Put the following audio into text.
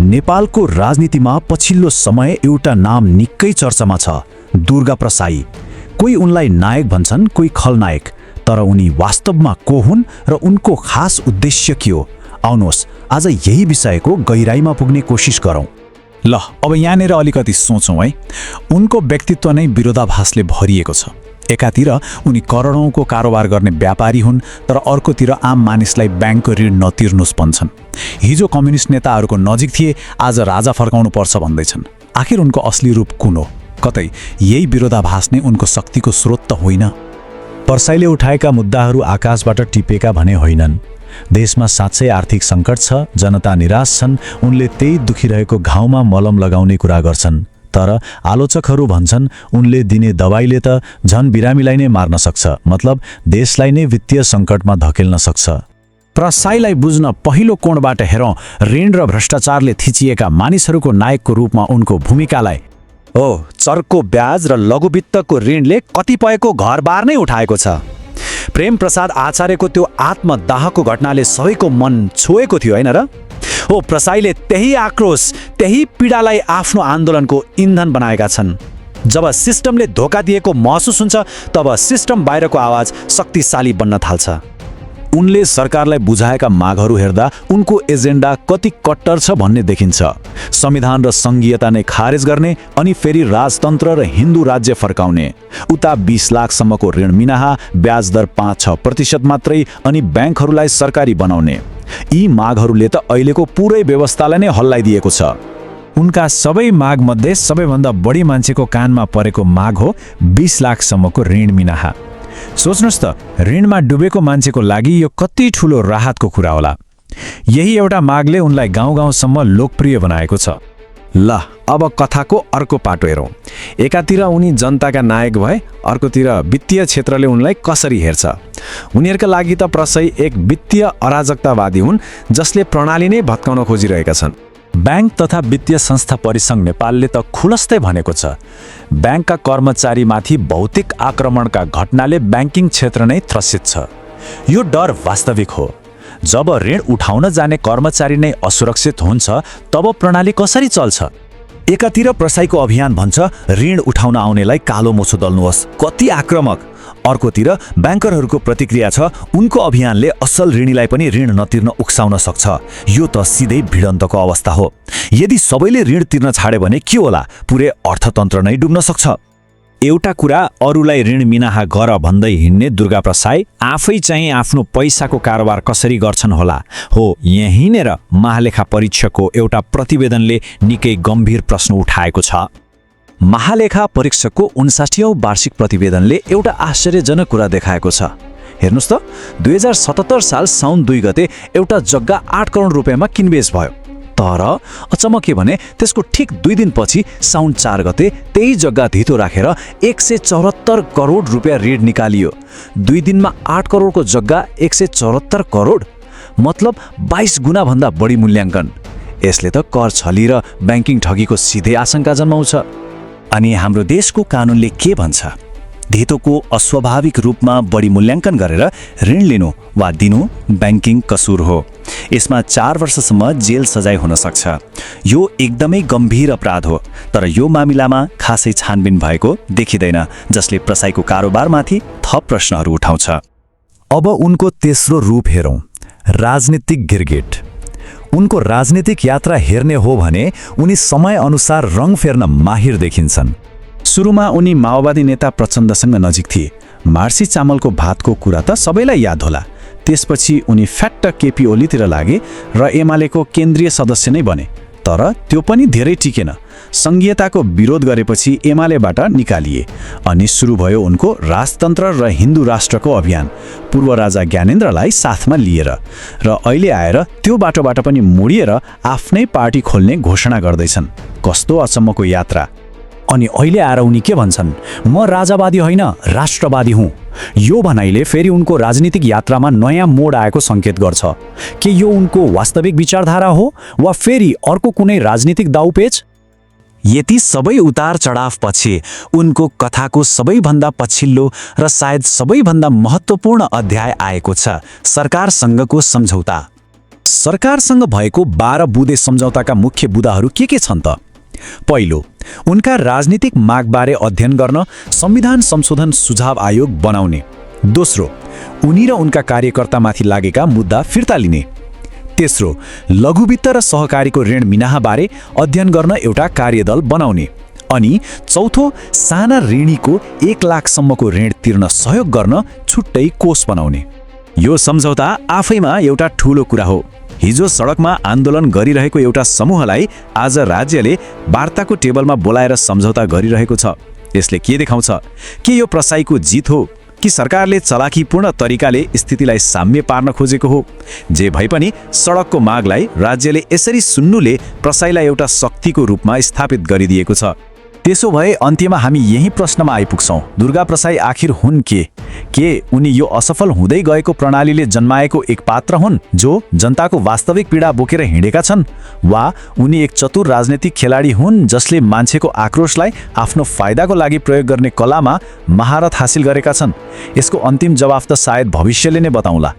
नेपालको राजनीतिमा पछिल्लो समय एउटा नाम निकै चर्चामा छ, दुर्गा प्रसाई। कोही उनलाई नायक भन्छन्, कोही खलनायक। तर उनी वास्तवमा को हुन् र उनको खास उद्देश्य के हो? आउनुहोस् आज यही विषयको गहिराईमा पुग्ने कोसिस गरौँ। ल अब यहाँनिर अलिकति सोचौँ है। उनको व्यक्तित्व नै विरोधाभासले भरिएको छ। एकातिर उनी करोडौँको कारोबार गर्ने व्यापारी हुन्, तर अर्कोतिर आम मानिसलाई ब्याङ्कको ऋण नतिर्नुस् भन्छन्। हिजो कम्युनिस्ट नेताहरूको नजिक थिए, आज राजा फर्काउनु पर्छ भन्दैछन्। आखिर उनको असली रूप कुन हो? कतै यही विरोधाभास नै उनको शक्तिको स्रोत त होइन? प्रसाईले उठाएका मुद्दाहरू आकाशबाट टिपेका भने होइनन्। देशमा साँच्चै आर्थिक सङ्कट छ, जनता निराश छन्। उनले त्यही दुखिरहेको घाउमा मलम लगाउने कुरा गर्छन्। तर आलोचकहरू भन्छन् उनले दिने दबाईले त झन बिरामीलाई नै मार्न सक्छ, मतलब देशलाई नै वित्तीय सङ्कटमा धकेल्न सक्छ। प्रसाईलाई बुझ्न पहिलो कोणबाट हेरौँ ऋण र भ्रष्टाचारले थिचिएका मानिसहरूको नायकको रूपमा उनको भूमिकालाई। चर्को ब्याज र लघुवित्तको ऋणले कतिपयको घरबार नै उठाएको छ। प्रेम प्रसाद आचार्यको त्यो आत्मदाहको घटनाले सबैको मन छोएको थियो, होइन र? प्रसाईले त्यही आक्रोश, त्यही पीडालाई आफ्नो आन्दोलनको इन्धन बनाएका छन्। जब सिस्टमले धोका दिएको महसुस हुन्छ, तब सिस्टम बाहिरको आवाज शक्तिशाली बन्न थाल्छ। उनले सरकारलाई बुझाएका मागहरू हेर्दा उनको एजेन्डा कति कट्टर छ भन्ने देखिन्छ। संविधान र संघीयता नै खारेज गर्ने, अनि फेरि राजतन्त्र र हिन्दू राज्य फर्काउने। उता 20 लाखसम्मको ऋण मिनाहा, ब्याज दर 5-6% मात्रै, अनि ब्याङ्कहरूलाई सरकारी बनाउने। यी मागहरूले त अहिलेको पुरै व्यवस्थालाई नै हल्लाइदिएको छ। उनका सबै मागमध्ये सबैभन्दा बढी मान्छेको कानमा परेको माग हो 20 लाखसम्मको ऋण मिनाहा। सोच्नुहोस् त, ऋणमा डुबेको मान्छेको लागि यो कति ठूलो राहतको कुरा होला। यही एउटा मागले उनलाई गाउँ-गाउँसम्म लोकप्रिय बनाएको छ। ल अब कथाको अर्को पाटो हेरौँ। एकातिर उनी जनताका नायक भए, अर्कोतिर वित्तीय क्षेत्रले उनलाई कसरी हेर्छ। उनीहरूका लागि त प्रसाई एक वित्तीय अराजकतावादी हुन्, जसले प्रणाली नै भत्काउन खोजिरहेका छन्। ब्याङ्क तथा वित्तीय संस्था परिसङ्घ नेपालले त खुलस्तै भनेको छ, ब्याङ्कका कर्मचारीमाथि भौतिक आक्रमणका घटनाले ब्याङ्किङ क्षेत्र नै त्रसित छ। यो डर वास्तविक हो। जब ऋण उठाउन जाने कर्मचारी नै असुरक्षित हुन्छ, तब प्रणाली कसरी चल्छ? एकातिर प्रसाईको अभियान भन्छ ऋण उठाउन आउनेलाई कालो मोछो दल्नुहोस्, कति आक्रामक। अर्कोतिर ब्याङ्करहरूको प्रतिक्रिया छ उनको अभियानले असल ऋणीलाई पनि ऋण नतिर्न उक्साउन सक्छ। यो त सिधै भिडन्तको अवस्था हो। यदि सबैले ऋण तिर्न छाडे भने के होला? पुरै अर्थतन्त्र नै डुब्न सक्छ। एउटा कुरा अरूलाई ऋण मिनाहा गर भन्दै हिँड्ने दुर्गा प्रसाई आफै चाहिँ आफ्नो पैसाको कारोबार कसरी गर्छन् होला? यहीँनेर महालेखा परीक्षकको एउटा प्रतिवेदनले निकै गम्भीर प्रश्न उठाएको छ। महालेखा परीक्षकको 59औं वार्षिक प्रतिवेदनले एउटा आश्चर्यजनक कुरा देखाएको छ। हेर्नुस् त, 2077 साल साउन 2 गते एउटा जग्गा 8 करोड रुपियाँमा किनबेच भयो। तर अचम्म के भने त्यसको ठिक 2 दिनपछि साउन 4 गते त्यही जग्गा धितो राखेर 174 करोड रुपियाँ ऋण निकालियो। 2 दिनमा 8 करोडको जग्गा 174 करोड, मतलब 22 गुणा भन्दा बढी मूल्याङ्कन। यसले त कर छली र ब्याङ्किङ ठगीको सिधै आशंका जन्माउँछ। अनि हाम्रो देशको कानुनले के भन्छ? धितोको अस्वाभाविक रूपमा बढी मूल्याङ्कन गरेर ऋण लिनु वा दिनु ब्याङ्किङ कसुर हो। यसमा 4 वर्षसम्म जेल सजाय हुन सक्छ। यो एकदमै गम्भीर अपराध हो। तर यो मामिलामा खासै छानबिन भएको देखिँदैन, जसले प्रसाईको कारोबारमाथि थप प्रश्नहरू उठाउँछ। अब उनको तेस्रो रूप हेरौँ, राजनीतिक गिरगिट। उनको राजनीतिक यात्रा हेर्ने हो भने उनी समयअनुसार रङ फेर्न माहिर देखिन्छन्। सुरुमा उनी माओवादी नेता प्रचण्डसँग नजिक थिए। मार्सी चामलको भातको कुरा त सबैलाई याद होला। त्यसपछि उनी फ्याट्ट केपी ओलीतिर लागे र एमालेको केन्द्रीय सदस्य नै बने। तर त्यो पनि धेरै टिकेन। संघीयताको विरोध गरेपछि एमालेबाट निकालिए। अनि सुरु भयो उनको राजतन्त्र र हिन्दू राष्ट्रको अभियान, पूर्व राजा ज्ञानेन्द्रलाई साथमा लिएर। र अहिले आएर त्यो बाटोबाट पनि मुडिएर आफ्नै पार्टी खोल्ने घोषणा गर्दैछन्। कस्तो अचम्मको यात्रा! अनि अहिले आएर उनी के भन्छन्? म राजावादी होइन, राष्ट्रवादी हुँ। यो भनाइले फेरि उनको राजनीतिक यात्रामा नयाँ मोड आएको सङ्केत गर्छ। के यो उनको वास्तविक विचारधारा हो वा फेरि अर्को कुनै राजनीतिक दाउपेच? यति सबै उतार चढावपछि उनको कथाको सबैभन्दा पछिल्लो र सायद सबैभन्दा महत्त्वपूर्ण अध्याय आएको छ, सरकारसँगको सम्झौता। सरकारसँग भएको 12 बुँदे सम्झौताका मुख्य बुँदाहरू के छन् त? पहिलो, उनका राजनीतिक मागबारे अध्ययन गर्न संविधान संशोधन सुझाव आयोग बनाउने। दोस्रो, उनी र उनका कार्यकर्तामाथि लागेका मुद्दा फिर्ता लिने। तेस्रो, लघुवित्त र सहकारीको ऋण मिनाहाबारे अध्ययन गर्न एउटा कार्यदल बनाउने। अनि चौथो, साना ऋणीको 1 लाखसम्मको ऋण तिर्न सहयोग गर्न छुट्टै कोष बनाउने। यो सम्झौता आफैमा एउटा ठूलो कुरा हो। हिजो सडकमा आन्दोलन गरिरहेको एउटा समूहलाई आज राज्यले वार्ताको टेबलमा बोलाएर सम्झौता गरिरहेको छ। यसले के देखाउँछ? के यो प्रसाईको जित हो कि सरकारले चलाखीपूर्ण तरिकाले स्थितिलाई साम्य पार्न खोजेको हो? जे भए पनि सडकको मागलाई राज्यले यसरी सुन्नुले प्रसाईलाई एउटा शक्तिको रूपमा स्थापित गरिदिएको छ। त्यसो भए अन्त्यमा हामी यही प्रश्नमा आइपुग्छौँ, दुर्गा प्रसाई आखिर हुन् के? उनी यो असफल हुँदै गएको प्रणालीले जन्माएको एक पात्र हुन् जो जनताको वास्तविक पीडा बोकेर हिँडेका छन्, वा उनी एक चतुर राजनीतिक खेलाडी हुन् जसले मान्छेको आक्रोशलाई आफ्नो फाइदाको लागि प्रयोग गर्ने कलामा महारत हासिल गरेका छन्? यसको अन्तिम जवाफ त सायद भविष्यले नै बताउँला।